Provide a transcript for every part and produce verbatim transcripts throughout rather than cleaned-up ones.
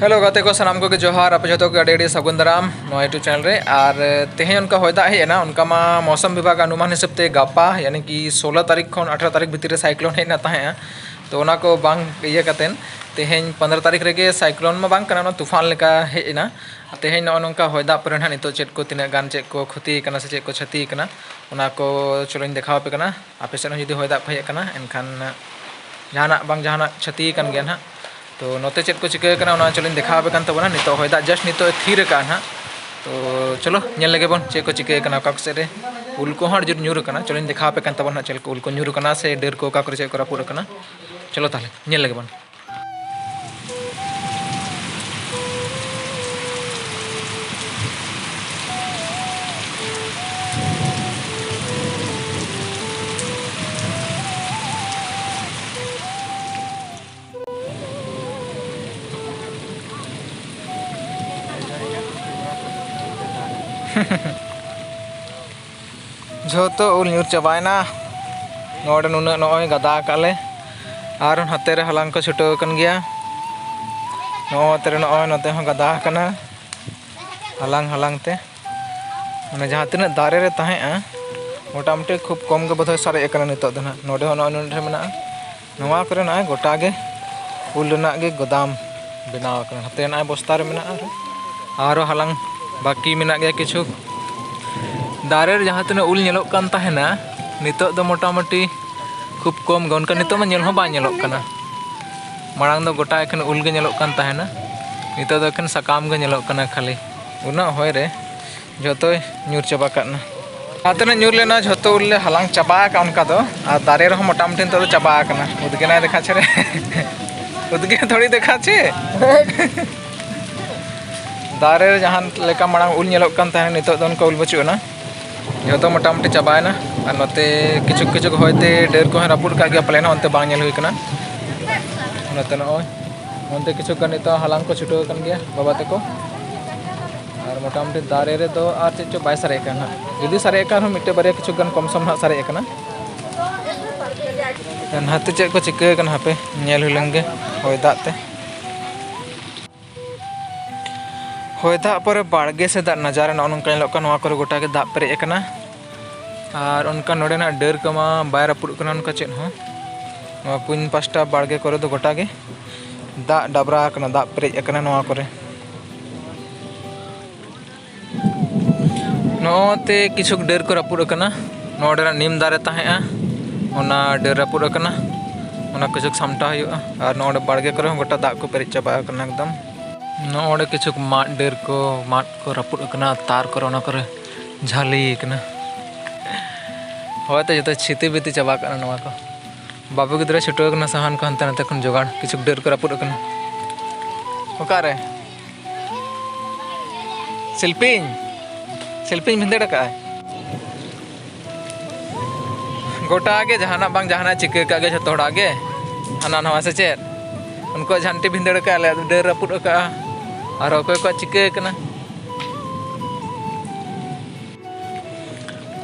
Hello ᱜᱟᱛᱮ ᱠᱚ, ᱥᱟᱱᱟᱢ ᱠᱚᱜᱮ ᱡᱚᱦᱟᱨ᱾ ᱟᱯᱮ ᱡᱚᱛᱚ ᱠᱚᱜᱮ ᱟᱹᱰᱤ ᱟᱹᱰᱤ ᱥᱟᱹᱜᱩᱱ ᱫᱟᱨᱟᱢ ᱱᱚᱣᱟ YouTube ᱪᱮᱱᱮᱞ ᱨᱮ᱾ ᱟᱨ ᱛᱮᱦᱮᱧ ᱚᱱᱠᱟ ᱦᱚᱭ ᱫᱟᱜ ᱦᱮᱡ ᱮᱱᱟ, ᱚᱱᱠᱟ ᱢᱟ ᱢᱳᱥᱚᱢ ᱵᱤᱵᱷᱟᱜᱽ ᱚᱱᱩᱢᱟᱱ ᱦᱤᱥᱟᱹᱵ ᱛᱮ ᱜᱟᱯᱟ, ᱭᱟᱱᱤ ᱠᱤ ᱥᱳᱞᱳ ᱛᱟᱹᱨᱤᱠᱷ ᱠᱷᱚᱱ ᱟᱴᱷᱨᱚ ᱛᱟᱹᱨᱤᱠᱷ ᱵᱷᱤᱛᱤᱨ ᱨᱮ ᱥᱟᱭᱠᱞᱳᱱ ᱦᱮᱡ ᱮᱱᱟ ᱛᱟᱦᱮᱸᱜᱼᱟ᱾ ᱛᱚ ᱚᱱᱟ ᱠᱚ ᱵᱟᱝ ᱤᱭᱟᱹ ᱠᱟᱛᱮᱱ ᱛᱮᱦᱮᱧ ᱯᱚᱱᱫᱽᱨᱚ ᱛᱟᱹᱨᱤᱠᱷ ᱨᱮᱜᱮ ᱥᱟᱭᱠᱞᱳᱱ ᱢᱟ ᱵᱟᱝ ᱠᱟᱱᱟ, ᱚᱱᱟ ᱛᱩᱯᱷᱟᱱ ᱞᱮᱠᱟ ᱦᱮᱡ ᱮᱱᱟ᱾ ᱛᱮᱦᱮᱧ ᱱᱚᱜᱼᱚ ᱱᱚᱝᱠᱟ ᱦᱚᱭ ᱫᱟᱜ ᱯᱚᱨᱮ ᱱᱟᱦᱟᱜ ᱱᱤᱛᱚᱜ ᱪᱮᱫ ᱠᱚ ᱛᱤᱱᱟᱹᱜ ᱜᱟᱱ ᱪᱮᱫ ᱠᱚ ᱠᱷᱚᱛᱤ ᱠᱟᱱᱟ ᱥᱮ ᱪᱮᱫ ᱠᱚ ᱪᱷᱟᱹᱛᱤ ᱠᱟᱱᱟ, ᱚᱱᱟ ᱠᱚ ᱪᱚᱞᱚᱧ ᱫᱮᱠᱷᱟᱣ ᱟᱯᱮ ᱠᱟᱱᱟ᱾ ᱟᱯᱮ ᱥᱮᱫ ᱦᱚᱸ ᱡᱩᱫᱤ ᱦᱚᱭ ᱫᱟᱜ ᱠᱚ ᱦᱮᱡ ᱟᱠᱟᱱᱟ, ᱮᱱᱠᱷᱟᱱ ᱡᱟᱦᱟᱱᱟᱜ ᱵᱟᱝ ᱡᱟᱦᱟᱱᱟᱜ ᱪᱷᱟᱹᱛᱤ ᱟᱠᱟᱱ ᱜᱮᱭᱟ ᱱᱟᱦᱟᱜ᱾ ᱛᱚ ᱱᱚᱛᱮ ᱪᱮᱫ ᱠᱚ ᱪᱤᱠᱟᱹ ᱟᱠᱟᱱᱟ, ᱚᱱᱟ ᱪᱚᱞᱚᱧ ᱫᱮᱠᱷᱟᱣ ᱟᱯᱮ ᱠᱟᱱ ᱛᱟᱵᱚᱱᱟ᱾ ᱱᱤᱛᱚᱜ ᱦᱚᱭ ᱫᱟᱜ just ᱱᱤᱛᱚᱜ ᱮ ᱛᱷᱤᱨ ᱟᱠᱟᱫᱼᱟ ᱱᱟᱦᱟᱜ᱾ ᱛᱚ ᱪᱚᱞᱚ ᱧᱮᱞ ᱞᱮᱜᱮ ᱵᱚᱱ ᱪᱮᱫ ᱠᱚ ᱪᱤᱠᱟᱹ ᱟᱠᱟᱱᱟ ᱚᱠᱟ ᱠᱚ ᱥᱮᱫ ᱨᱮ᱾ ᱩᱞ ᱠᱚᱦᱚᱸ ᱟᱹᱰᱤ ᱡᱳᱨ ᱧᱩᱨ ᱟᱠᱟᱱᱟ, ᱪᱚᱞᱚᱧ ᱫᱮᱠᱷᱟᱣ ᱟᱯᱮ ᱠᱟᱱ ᱛᱟᱵᱚᱱᱟ ᱱᱟᱦᱟᱜ ᱪᱮᱫ ᱞᱮᱠᱟ ᱩᱞ ᱠᱚ ᱧᱩᱨ ᱟᱠᱟᱱᱟ ᱥᱮ ᱰᱟᱹᱨ ᱠᱚ ᱚᱠᱟ ᱠᱚᱨᱮ ᱪᱮᱫ ᱠᱚ ᱨᱟᱹᱯᱩᱫ ᱟᱠᱟᱱᱟ᱾ ᱪᱚᱞᱚ ᱛᱟᱦᱚᱞᱮ ᱧᱮᱞ ᱞᱮᱜᱮ ᱵᱚᱱ᱾ ᱡᱷᱚᱛᱚ ᱩᱞ ᱧᱩᱨ ᱪᱟᱵᱟᱭᱮᱱᱟ᱾ ᱱᱚᱰᱮ ᱱᱩᱱᱟᱹᱜ ᱱᱚᱜᱼᱚᱭ ᱜᱟᱫᱟ ᱟᱠᱟᱫ ᱞᱮ᱾ ᱟᱨ ᱱᱚᱛᱮ ᱨᱮ ᱦᱟᱞᱟᱝ ᱠᱚ ᱪᱷᱩᱴᱟᱹᱣ ᱟᱠᱟᱱ ᱜᱮᱭᱟ᱾ ᱱᱚᱛᱮ ᱨᱮ ᱱᱚᱜᱼᱚᱭ ᱱᱚᱛᱮ ᱦᱚᱸ ᱜᱟᱫᱟ ᱟᱠᱟᱱᱟ ᱦᱟᱞᱟᱝ ᱦᱟᱞᱟᱝ ᱛᱮ᱾ ᱢᱟᱱᱮ ᱡᱟᱦᱟᱸ ᱛᱤᱱᱟᱹᱜ ᱫᱟᱨᱮ ᱨᱮ ᱛᱟᱦᱮᱸᱜᱼᱟ, ᱢᱚᱴᱟᱢᱩᱴᱤ ᱠᱷᱩᱵ ᱠᱚᱢ ᱜᱮ ᱵᱳᱫᱷᱚᱭ ᱥᱟᱨᱮᱡ ᱟᱠᱟᱱᱟ ᱱᱤᱛᱚᱜ ᱫᱚ ᱱᱟᱦᱟᱜ᱾ ᱱᱚᱰᱮ ᱦᱚᱸ ᱱᱚᱜᱼᱚᱭ ᱱᱚᱰᱮ ᱢᱮᱱᱟᱜᱼᱟ᱾ ᱱᱚᱣᱟ ᱠᱚᱨᱮ ᱱᱚᱜᱼᱚᱭ ᱜᱚᱴᱟ ᱜᱮ ᱩᱞ ᱨᱮᱱᱟᱜ ᱜᱮ ᱜᱚᱫᱟᱢ ᱵᱮᱱᱟᱣ ᱟᱠᱟᱱᱟ᱾ ᱱᱚᱛᱮ ᱱᱚᱜᱼᱚᱭ ᱵᱚᱥᱛᱟ ᱨᱮ ᱢᱮᱱᱟᱜᱼᱟ, ᱟᱨᱚ ᱦᱟᱞᱟᱝ ᱵᱟᱹᱠᱤ ᱢᱮᱱᱟᱜ ᱜᱮᱭᱟ ᱠᱤᱪᱷᱩ᱾ ᱫᱟᱨᱮ ᱨᱮ ᱡᱟᱦᱟᱸ ᱛᱤᱱᱟᱹᱜ ᱩᱞ ᱧᱮᱞᱚᱜ ᱠᱟᱱ ᱛᱟᱦᱮᱱᱟ, ᱱᱤᱛᱚᱜ ᱫᱚ ᱢᱚᱴᱟᱢᱩᱴᱤ ᱠᱷᱩᱵ ᱠᱚᱢ ᱜᱮ, ᱚᱱᱠᱟ ᱱᱤᱛᱚᱜ ᱢᱟ ᱧᱮᱞ ᱦᱚᱸ ᱵᱟᱝ ᱧᱮᱞᱚᱜ ᱠᱟᱱᱟ᱾ ᱢᱟᱲᱟᱝ ᱫᱚ ᱜᱚᱴᱟ ᱮᱠᱷᱮᱱ ᱩᱞ ᱜᱮ ᱧᱮᱞᱚᱜ ᱠᱟᱱ ᱛᱟᱦᱮᱱᱟ, ᱱᱤᱛᱚᱜ ᱫᱚ ᱮᱠᱷᱮᱱ ᱥᱟᱠᱟᱢ ᱜᱮ ᱧᱮᱞᱚᱜ ᱠᱟᱱᱟ ᱠᱷᱟᱹᱞᱤ᱾ ᱩᱱᱟᱹᱜ ᱦᱚᱭ ᱨᱮ ᱡᱷᱚᱛᱚᱭ ᱧᱩᱨ ᱪᱟᱵᱟ ᱠᱟᱜ ᱱᱟ᱾ ᱡᱟᱦᱟᱸ ᱛᱤᱱᱟᱹᱜ ᱧᱩᱨ ᱞᱮᱱᱟ ᱡᱷᱚᱛᱚ ᱩᱞ ᱞᱮ ᱦᱟᱞᱟᱝ ᱪᱟᱵᱟ ᱟᱠᱟᱫ ᱚᱱᱠᱟ ᱫᱚ, ᱟᱨ ᱫᱟᱨᱮ ᱨᱮᱦᱚᱸ ᱢᱚᱴᱟᱢᱩᱴᱤ ᱱᱤᱛᱚᱜ ᱫᱚ ᱪᱟᱵᱟ ᱟᱠᱟᱱᱟ᱾ ᱩᱫᱽᱜᱟᱹᱱᱟᱭ ᱫᱮᱠᱷᱟ ᱪᱷᱮ ᱨᱮ᱾ ᱩᱫᱽᱜᱟᱹ ᱛᱷᱚᱲᱤ ᱫᱮᱠᱷᱟ ᱪᱷᱮ᱾ ᱫᱟᱨᱮ ᱨᱮ ᱡᱟᱦᱟᱸ ᱞᱮᱠᱟ ᱢᱟᱲᱟᱝ ᱩᱞ ᱧᱮᱞᱚᱜ ᱠᱟᱱ ᱛᱟᱦᱮᱸᱱ, ᱱᱤᱛᱚᱜ ᱫᱚ ᱚᱱᱠᱟ ᱩᱞ ᱵᱟᱹᱪᱩᱜ ᱟᱱᱟ, ᱡᱷᱚᱛᱚ ᱢᱚᱴᱟᱢᱩᱴᱤ ᱪᱟᱵᱟᱭᱮᱱᱟ᱾ ᱟᱨ ᱱᱚᱛᱮ ᱠᱤᱪᱷᱩ ᱠᱤᱪᱷᱩ ᱦᱚᱭᱛᱮ ᱰᱟᱹᱨ ᱠᱚᱦᱚᱸ ᱨᱟᱹᱯᱩᱫ ᱟᱠᱟᱫ ᱜᱮᱭᱟ, ᱯᱟᱞᱮᱱ ᱚᱱᱛᱮ ᱵᱟᱝ ᱧᱮᱞ ᱦᱩᱭ ᱠᱟᱱᱟ᱾ ᱱᱚᱛᱮ ᱱᱚᱜᱼᱚᱭ ᱚᱱᱛᱮ ᱠᱤᱪᱷᱩ ᱜᱟᱱ ᱱᱤᱛᱚᱜ ᱦᱟᱞᱟᱝ ᱠᱚ ᱪᱷᱩᱴᱟᱹᱣ ᱟᱠᱟᱱ ᱜᱮᱭᱟ ᱵᱟᱵᱟ ᱛᱟᱠᱚ᱾ ᱟᱨ ᱢᱚᱴᱟᱢᱩᱴᱤ ᱫᱟᱨᱮ ᱨᱮᱫᱚ ᱟᱨ ᱪᱮᱫ ᱪᱚ ᱵᱟᱭ ᱥᱟᱨᱮᱡ ᱟᱠᱟᱱ ᱦᱟᱸᱜ, ᱡᱩᱫᱤ ᱥᱟᱨᱮᱡ ᱟᱠᱟᱱ ᱨᱮᱦᱚᱸ ᱢᱤᱫᱴᱮᱡ ᱵᱟᱨᱭᱟ ᱠᱤᱪᱷᱩ ᱜᱟᱱ ᱠᱚᱢ ᱥᱚᱢ ᱦᱟᱸᱜ ᱥᱟᱨᱮᱡ ᱟᱠᱟᱱᱟ᱾ ᱱᱟᱛᱮ ᱪᱮᱫ ᱠᱚ ᱪᱤᱠᱟᱹ ᱟᱠᱟᱱᱟ ᱦᱟᱯᱮ ᱧᱮᱞ ᱦᱩᱭ ᱞᱮᱱ ᱜᱮ ᱦᱚᱭ ᱫᱟᱜ ᱛᱮ᱾ ᱦᱚᱭ ᱫᱟᱜ ᱯᱚᱨᱮ ᱵᱟᱲᱜᱮ ᱥᱮᱫᱟᱜ ᱱᱟᱡᱟᱨᱟ ᱱᱚᱜᱼᱚ ᱱᱚᱝᱠᱟ ᱧᱮᱞᱚᱜ ᱠᱟᱱᱟ᱾ ᱱᱚᱣᱟ ᱠᱚᱨᱮ ᱜᱚᱴᱟ ᱜᱮ ᱫᱟᱜ ᱯᱮᱨᱮᱡ ᱟᱠᱟᱱᱟ᱾ ᱟᱨ ᱚᱱᱠᱟ ᱱᱚᱰᱮᱱᱟᱜ ᱰᱟᱹᱨ ᱠᱚᱢᱟ ᱵᱟᱭ ᱨᱟᱹᱯᱩᱫ ᱟᱠᱟᱱᱟ ᱚᱱᱠᱟ ᱪᱮᱫ ᱦᱚᱸ᱾ ᱱᱚᱣᱟ ᱠᱩᱧ ᱯᱟᱥᱴᱟ ᱵᱟᱲᱜᱮ ᱠᱚᱨᱮ ᱫᱚ ᱜᱚᱴᱟ ᱜᱮ ᱫᱟᱜ ᱰᱟᱵᱽᱨᱟ ᱟᱠᱟᱱᱟ, ᱫᱟᱜ ᱯᱮᱨᱮᱡ ᱟᱠᱟᱱᱟ ᱱᱚᱣᱟ ᱠᱚᱨᱮ᱾ ᱱᱚᱜᱼᱚ ᱛᱮ ᱠᱤᱪᱷᱩ ᱰᱟᱹᱨ ᱠᱚ ᱨᱟᱹᱯᱩᱫ ᱟᱠᱟᱱᱟ᱾ ᱱᱚᱰᱮᱱᱟᱜ ᱱᱤᱢ ᱫᱟᱨᱮ ᱛᱟᱦᱮᱸᱜᱼᱟ, ᱚᱱᱟ ᱰᱟᱹᱨ ᱨᱟᱹᱯᱩᱫ ᱟᱠᱟᱱᱟ, ᱚᱱᱟ ᱠᱤᱪᱷᱩ ᱥᱟᱢᱴᱟᱣ ᱦᱩᱭᱩᱜᱼᱟ᱾ ᱟᱨ ᱱᱚᱰᱮ ᱵᱟᱲᱜᱮ ᱠᱚᱨᱮ ᱦᱚᱸ ᱜᱚᱴᱟ ᱫᱟᱜ ᱠᱚ ᱯᱮᱨᱮᱡ ᱪᱟᱵᱟ ᱟᱠᱟᱱᱟ ᱮᱠᱫᱚᱢ᱾ ᱱᱚᱰᱮ ᱠᱤᱪᱷᱩ ᱢᱟᱫ ᱰᱟᱹᱨ ᱠᱚ, ᱢᱟᱫ ᱠᱚ ᱨᱟᱹᱯᱩᱫ ᱟᱠᱟᱱᱟ, ᱛᱟᱨ ᱠᱚᱨᱮ ᱚᱱᱟ ᱠᱚᱨᱮ ᱡᱷᱟᱹᱞᱤ ᱟᱠᱟᱱᱟ᱾ ᱦᱚᱭᱛᱚ ᱡᱚᱛᱚ ᱪᱷᱤᱛᱤ ᱵᱤᱛᱤ ᱪᱟᱵᱟ ᱠᱟᱜᱼᱟ ᱱᱚᱣᱟ ᱠᱚ᱾ ᱵᱟᱹᱵᱩ ᱜᱤᱫᱽᱨᱟᱹ ᱪᱷᱩᱴᱟᱹᱣ ᱟᱠᱟᱱᱟ ᱥᱟᱦᱟᱱ ᱠᱚ ᱦᱟᱱᱛᱮ ᱱᱟᱛᱮ ᱠᱷᱚᱱ ᱡᱚᱜᱟᱲ, ᱠᱤᱪᱷᱩ ᱰᱟᱹᱨ ᱠᱚ ᱨᱟᱹᱯᱩᱫ ᱟᱠᱟᱱᱟ᱾ ᱚᱠᱟᱨᱮ? ᱥᱤᱞᱯᱤᱧ, ᱥᱤᱞᱯᱤᱧ ᱵᱷᱤᱸᱫᱟᱹᱲ ᱟᱠᱟᱜᱼᱟᱭ᱾ ᱜᱚᱴᱟ ᱜᱮ ᱡᱟᱦᱟᱱᱟᱜ ᱵᱟᱝ ᱡᱟᱦᱟᱱᱟᱜ ᱪᱤᱠᱟᱹ ᱠᱟᱜ ᱜᱮ ᱡᱷᱚᱛᱚ ᱦᱚᱲᱟᱜ ᱜᱮ᱾ ᱦᱟᱱᱟ ᱱᱟᱣᱟ ᱥᱮ ᱪᱮᱫ? ᱩᱱᱠᱩᱣᱟᱜ ᱡᱷᱟᱱᱴᱤ ᱵᱷᱤᱸᱫᱟᱹᱲ ᱟᱠᱟᱫᱼᱟ, ᱟᱞᱮᱭᱟᱜ ᱫᱚ ᱰᱟᱹᱨ ᱨᱟᱹᱯᱩᱫ ᱟᱠᱟᱫᱼᱟ᱾ ᱟᱨ ᱚᱠᱚᱭ ᱠᱚᱣᱟᱜ ᱪᱤᱠᱟᱹ ᱟᱠᱟᱱᱟ?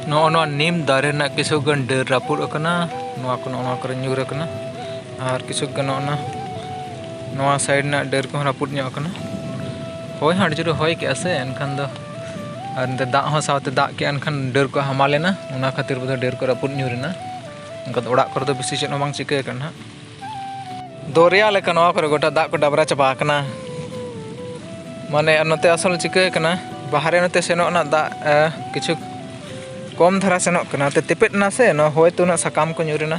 ᱱᱚᱜᱼᱚ ᱱᱚᱣᱟ ᱱᱤᱢ ᱫᱟᱨᱮ ᱨᱮᱱᱟᱜ ᱠᱤᱪᱷᱩ ᱜᱟᱱ ᱰᱟᱹᱨ ᱨᱟᱹᱯᱩᱫ ᱟᱠᱟᱱᱟ, ᱱᱚᱣᱟ ᱠᱚ ᱱᱚᱜᱼᱚ ᱱᱚᱣᱟ ᱠᱚᱨᱮ ᱧᱩᱨ ᱟᱠᱟᱱᱟ᱾ ᱟᱨ ᱠᱤᱪᱷᱩ ᱜᱟᱱ ᱱᱚᱜᱼᱚ ᱱᱟ, ᱱᱚᱣᱟ ᱥᱟᱭᱤᱰ ᱨᱮᱱᱟᱜ ᱰᱟᱹᱨ ᱠᱚᱦᱚᱸ ᱨᱟᱹᱯᱩᱫ ᱧᱚᱜ ᱟᱠᱟᱱᱟ᱾ ᱦᱚᱭ ᱦᱚᱸ ᱟᱹᱰᱤ ᱡᱳᱨᱮ ᱦᱚᱭ ᱠᱮᱜᱼᱟ ᱥᱮ, ᱮᱱᱠᱷᱟᱱ ᱫᱚ, ᱟᱨ ᱱᱚᱛᱮ ᱫᱟᱜ ᱦᱚᱸ ᱥᱟᱶᱛᱮ ᱫᱟᱜ ᱠᱮᱜᱼᱟ, ᱮᱱᱠᱷᱟᱱ ᱰᱟᱹᱨ ᱠᱚ ᱦᱟᱢᱟᱞ ᱮᱱᱟ, ᱚᱱᱟ ᱠᱷᱟᱹᱛᱤᱨ ᱵᱚᱫᱷᱚᱭ ᱰᱟᱹᱨ ᱠᱚ ᱨᱟᱹᱯᱩᱫ ᱧᱩᱨ ᱮᱱᱟ᱾ ᱚᱱᱠᱟ ᱫᱚ ᱚᱲᱟᱜ ᱠᱚᱨᱮ ᱫᱚ ᱵᱮᱥᱤ ᱪᱮᱫ ᱦᱚᱸ ᱵᱟᱝ ᱪᱤᱠᱟᱹ ᱟᱠᱟᱱᱟ ᱦᱟᱸᱜ᱾ ᱫᱚᱨᱭᱟ ᱞᱮᱠᱟ ᱱᱚᱣᱟ ᱠᱚᱨᱮ ᱜᱚᱴᱟ ᱫᱟᱜ ᱠᱚ ᱰᱟᱵᱽᱨᱟ ᱪᱟᱵᱟ ᱟᱠᱟᱱᱟ᱾ ᱢᱟᱱᱮ ᱱᱚᱛᱮ ᱟᱥᱚᱞ ᱪᱤᱠᱟᱹ ᱟᱠᱟᱱᱟ, ᱵᱟᱦᱨᱮ ᱱᱚᱛᱮ ᱥᱮᱱᱚᱜ ᱨᱮᱱᱟᱜ ᱫᱟᱜ, ᱮ, ᱠᱤᱪᱷᱩ ᱠᱚᱢ ᱫᱷᱟᱨᱟ ᱥᱮᱱᱚᱜ ᱠᱟᱱᱟ, ᱛᱮ ᱛᱮᱯᱮᱫ ᱮᱱᱟ ᱥᱮ, ᱱᱚᱣᱟ ᱦᱚᱭ ᱛᱮ ᱩᱱᱟᱹᱜ ᱥᱟᱠᱟᱢ ᱠᱚ ᱧᱩᱨ ᱮᱱᱟ᱾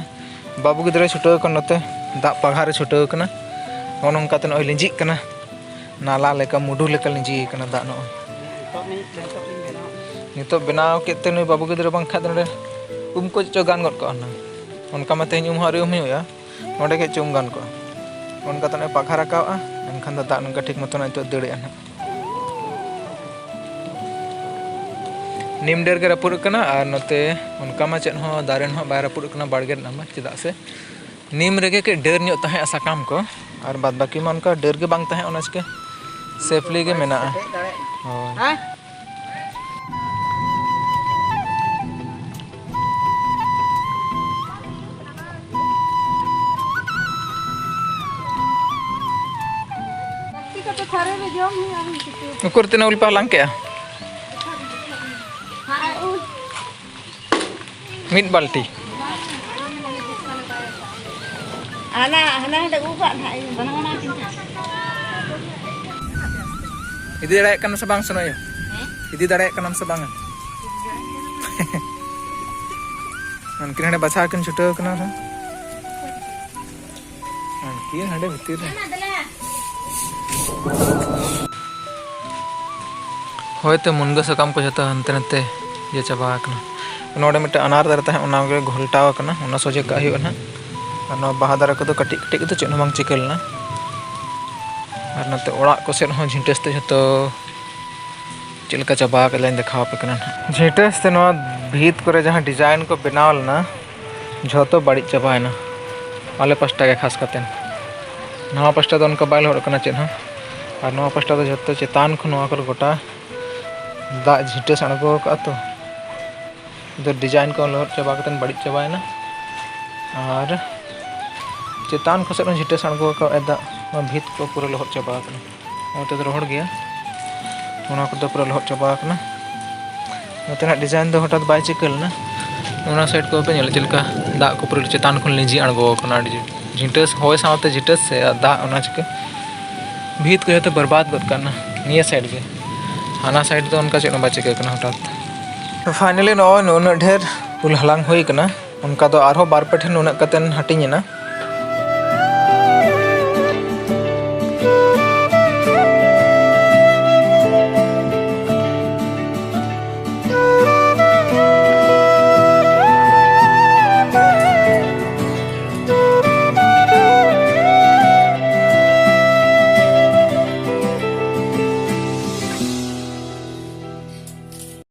ᱵᱟᱹᱵᱩ ᱜᱤᱫᱽᱨᱟᱹᱭ ᱪᱷᱩᱴᱟᱹᱣ ᱟᱠᱟᱱ ᱱᱚᱛᱮ ᱫᱟᱜ ᱯᱟᱜᱷᱟᱨ ᱮ ᱪᱷᱩᱴᱟᱹᱣ ᱟᱠᱟᱱᱟ᱾ ᱱᱚᱜᱼᱚ ᱱᱚᱝᱠᱟ ᱛᱮ ᱱᱚᱜᱼᱚᱭ ᱞᱤᱸᱡᱤᱜ ᱠᱟᱱᱟ, ᱱᱟᱞᱟ ᱞᱮᱠᱟ, ᱢᱩᱰᱩ ᱞᱮᱠᱟ ᱞᱤᱸᱡᱤ ᱟᱠᱟᱱᱟ ᱫᱟᱜ ᱱᱚᱜᱼᱚᱭ᱾ ᱱᱤᱛᱚᱜ ᱱᱤᱛᱚᱜ ᱤᱧ ᱵᱮᱱᱟᱣ ᱱᱤᱛᱚᱜ ᱵᱮᱱᱟᱣ ᱠᱮᱫ ᱛᱮ ᱱᱩᱭ ᱵᱟᱹᱵᱩ ᱜᱤᱫᱽᱨᱟᱹ ᱵᱟᱝ ᱠᱷᱟᱡ ᱫᱚ ᱱᱚᱰᱮ ᱩᱢ ᱠᱚ ᱪᱚ ᱜᱟᱱ ᱜᱚᱫ ᱠᱚᱜᱼᱟ ᱦᱩᱱᱟᱹᱝ᱾ ᱚᱱᱠᱟ ᱢᱟ ᱛᱮᱦᱮᱧ ᱩᱢ ᱦᱚᱸ ᱟᱹᱣᱨᱤ ᱩᱢ ᱦᱩᱭᱩᱜᱼᱟ, ᱱᱚᱰᱮ ᱜᱮ ᱪᱚ ᱩᱢ ᱜᱟᱱ ᱠᱚᱜᱼᱟ᱾ ᱚᱱᱠᱟ ᱛᱮ ᱱᱚᱜᱼᱚᱭ ᱯᱟᱜᱷᱟ ᱨᱟᱠᱟᱵᱼᱟ, ᱮᱱᱠᱷᱟᱱ ᱫᱚ ᱫᱟᱜ ᱱᱚᱝᱠᱟ ᱴᱷᱤᱠ ᱢᱚᱛᱚ ᱱᱤᱛᱚᱜ ᱫᱟᱹᱲᱮᱜᱼᱟ ᱱᱟᱦᱟᱜ᱾ ᱱᱤᱢ ᱰᱟᱹᱨ ᱜᱮ ᱨᱟᱹᱯᱩᱫ ᱟᱠᱟᱱᱟ, ᱟᱨ ᱱᱚᱛᱮ ᱚᱱᱠᱟ ᱢᱟ ᱪᱮᱫ ᱦᱚᱸ ᱫᱟᱨᱮ ᱦᱚᱸ ᱵᱟᱭ ᱨᱟᱹᱯᱩᱫ ᱟᱠᱟᱱᱟ ᱵᱟᱲᱜᱮ ᱨᱮᱱᱟᱜ ᱢᱟ, ᱪᱮᱫᱟᱜ ᱥᱮ ᱱᱤᱢ ᱨᱮᱜᱮ ᱠᱟᱹᱡ ᱰᱟᱹᱨ ᱧᱚᱜ ᱛᱟᱦᱮᱸᱜᱼᱟ ᱥᱟᱠᱟᱢ ᱠᱚ, ᱟᱨ ᱵᱟᱫ ᱵᱟᱹᱠᱤ ᱢᱟ ᱚᱱᱠᱟ ᱰᱟᱹᱨ ᱜᱮ ᱵᱟᱝ ᱛᱟᱦᱮᱸᱜ, ᱚᱱᱟ ᱪᱤᱠᱟᱹ ᱥᱮᱯᱷᱞᱤ ᱜᱮ ᱢᱮᱱᱟᱜᱼᱟ᱾ ᱦᱳᱭ᱾ ᱩᱠᱩᱨ ᱛᱤᱱᱟᱹᱜ ᱩᱞ ᱯᱮ ᱦᱟᱞᱟᱝ ᱠᱮᱜᱼᱟ? ᱢᱤᱫ ᱵᱟᱹᱞᱴᱤ᱾ ᱦᱟᱱᱟ ᱦᱟᱱᱟ ᱦᱟᱸᱰᱮ ᱩᱵ ᱟᱜ ᱱᱟᱦᱟᱜ ᱤᱧ ᱵᱟᱱᱟ ᱵᱟᱱᱟ ᱠᱤᱱ ᱦᱟᱸᱜ᱾ ᱤᱫᱤ ᱫᱟᱲᱮᱭᱟᱜ ᱠᱟᱱᱟ ᱥᱮ ᱵᱟᱝ ᱥᱮᱱᱚᱜ ᱟᱭᱳ? ᱤᱫᱤ ᱫᱟᱲᱮᱭᱟᱜ ᱠᱟᱱᱟᱢ ᱥᱮ ᱵᱟᱝᱟ? ᱩᱱᱠᱤᱱ ᱦᱟᱸᱰᱮ ᱵᱟᱪᱷᱟᱣ ᱠᱤᱱ ᱪᱷᱩᱴᱟᱹᱣ ᱠᱟᱱᱟ ᱱᱟᱦᱟᱜ᱾ ᱩᱱᱠᱤᱱ ᱦᱟᱸᱰᱮ ᱵᱷᱤᱛᱤᱨ ᱨᱮ᱾ ᱦᱳᱭ ᱛᱚ, ᱢᱩᱱᱜᱟᱹ ᱥᱟᱠᱟᱢ ᱠᱚ ᱡᱷᱚᱛᱚ ᱦᱟᱱᱛᱮ ᱱᱟᱛᱮ ᱤᱭᱟᱹ ᱪᱟᱵᱟ ᱟᱠᱟᱱᱟ᱾ ᱱᱚᱰᱮ ᱢᱤᱫᱴᱮᱱ ᱟᱱᱟᱨ ᱫᱟᱨᱮ ᱛᱟᱦᱮᱸ, ᱚᱱᱟ ᱜᱮ ᱜᱷᱚᱞᱴᱟᱣ ᱟᱠᱟᱱᱟ, ᱚᱱᱟ ᱥᱚᱡᱷᱮ ᱠᱟᱜ ᱦᱩᱭᱩᱜᱼᱟ ᱱᱟᱦᱟᱜ᱾ ᱟᱨ ᱱᱚᱣᱟ ᱵᱟᱦᱟ ᱫᱟᱨᱮ ᱠᱚᱫᱚ ᱠᱟᱹᱴᱤᱡ ᱠᱟᱹᱴᱤᱡ ᱠᱚᱫᱚ ᱪᱮᱫ ᱦᱚᱸ ᱵᱟᱝ ᱪᱤᱠᱟᱹ ᱞᱮᱱᱟ᱾ ᱟᱨ ᱱᱚᱛᱮ ᱚᱲᱟᱜ ᱠᱚ ᱥᱮᱫ ᱦᱚᱸ ᱡᱷᱤᱱᱴᱟᱹᱥ ᱛᱮ ᱡᱷᱚᱛᱚ ᱪᱮᱫ ᱞᱮᱠᱟ ᱪᱟᱵᱟ ᱟᱠᱟᱫ ᱞᱤᱧ ᱫᱮᱠᱷᱟᱣ ᱟᱯᱮ ᱠᱟᱱᱟ ᱱᱟᱦᱟᱜ᱾ ᱡᱷᱤᱱᱴᱟᱹᱥ ᱛᱮ ᱱᱚᱣᱟ ᱵᱷᱤᱛ ᱠᱚᱨᱮ ᱡᱟᱦᱟᱸ design ᱠᱚ ᱵᱮᱱᱟᱣ ᱞᱮᱱᱟ, ᱡᱷᱚᱛᱚ ᱵᱟᱹᱲᱤᱡ ᱪᱟᱵᱟᱭᱮᱱᱟ, ᱟᱞᱮ ᱯᱟᱥᱴᱟ ᱜᱮ ᱠᱷᱟᱥ ᱠᱟᱛᱮ᱾ ᱱᱟᱣᱟ ᱯᱟᱥᱴᱟ ᱫᱚ ᱚᱱᱠᱟ ᱵᱟᱭ ᱞᱚᱦᱚᱫ ᱠᱟᱱᱟ ᱪᱮᱫ ᱦᱚᱸ, ᱟᱨ ᱱᱚᱣᱟ ᱯᱟᱥᱴᱟ ᱫᱚ ᱡᱷᱚᱛᱚ ᱪᱮᱛᱟᱱ ᱠᱷᱚᱱ ᱱᱚᱣᱟ ᱠᱚᱨᱮ ᱜᱚᱴᱟ ᱫᱟᱜ ᱡᱷᱤᱴᱟᱹᱥ ᱟᱬᱜᱚ ᱟᱠᱟᱫᱼᱟ ᱛᱚ᱾ ᱫᱚ design ᱠᱚ ᱞᱚᱦᱚᱫ ᱪᱟᱵᱟ ᱠᱟᱛᱮ ᱵᱟᱹᱲᱤᱡ ᱪᱟᱵᱟᱭᱮᱱᱟ᱾ ᱟᱨ ᱪᱮᱛᱟᱱ ᱠᱚ ᱥᱮᱫ ᱦᱚᱸ ᱡᱷᱤᱴᱟᱹᱥ ᱟᱬᱜᱚ ᱟᱠᱟᱫᱼᱟ ᱫᱟᱜ, ᱱᱚᱣᱟ ᱵᱷᱤᱛ ᱠᱚ ᱯᱩᱨᱟᱹ ᱞᱚᱦᱚᱫ ᱪᱟᱵᱟ ᱟᱠᱟᱱᱟ᱾ ᱱᱚᱛᱮ ᱫᱚ ᱨᱚᱦᱚᱲ ᱜᱮᱭᱟ, ᱚᱱᱟ ᱠᱚᱫᱚ ᱯᱩᱨᱟᱹ ᱞᱚᱦᱚᱫ ᱪᱟᱵᱟ ᱟᱠᱟᱱᱟ᱾ ᱱᱚᱛᱮᱱᱟᱜ design ᱫᱚ ᱦᱚᱴᱟᱛ ᱵᱟᱭ ᱪᱤᱠᱟᱹ ᱞᱮᱱᱟ᱾ ᱚᱱᱟ side ᱠᱚ ᱯᱮ ᱧᱮᱞᱟ ᱪᱮᱫ ᱞᱮᱠᱟ ᱫᱟᱜ ᱠᱚ ᱯᱩᱨᱟᱹ ᱪᱮᱛᱟᱱ ᱠᱷᱚᱱ ᱞᱤᱸᱡᱤ ᱟᱬᱜᱚ ᱟᱠᱟᱱᱟ, ᱟᱹᱰᱤ ᱡᱳᱨ ᱡᱷᱤᱴᱟᱹᱥ, ᱦᱚᱭ ᱥᱟᱶᱛᱮ ᱡᱷᱤᱴᱟᱹᱥ ᱥᱮ ᱟᱨ ᱫᱟᱜ, ᱚᱱᱟ ᱪᱤᱠᱟᱹ ᱵᱷᱤᱛ ᱠᱚ ᱡᱷᱚᱛᱚ ᱵᱚᱨᱵᱟᱫ ᱜᱚᱫ ᱠᱟᱱᱟ ᱱᱤᱭᱟᱹ side ᱜᱮ᱾ ᱦᱟᱱᱟ side ᱫᱚ ᱚᱱᱠᱟ ᱪᱮᱫ ᱦᱚᱸ ᱵᱟᱭ ᱪᱤᱠᱟᱹ ᱠᱟᱱᱟ ᱦᱚᱴᱟᱛ᱾ Finally ᱱᱚᱜᱼᱚᱭ ᱱᱩᱱᱟᱹᱜ ᱰᱷᱮᱨ ᱩᱞ ᱦᱟᱞᱟᱝ ᱦᱩᱭ ᱠᱟᱱᱟ, ᱚᱱᱠᱟ ᱫᱚ ᱟᱨᱦᱚᱸ ᱵᱟᱨ ᱯᱮ ᱴᱷᱮᱱ ᱱᱩᱱᱟᱹᱜ ᱠᱟᱛᱮᱱ ᱦᱟᱹᱴᱤᱧ ᱮᱱᱟ᱾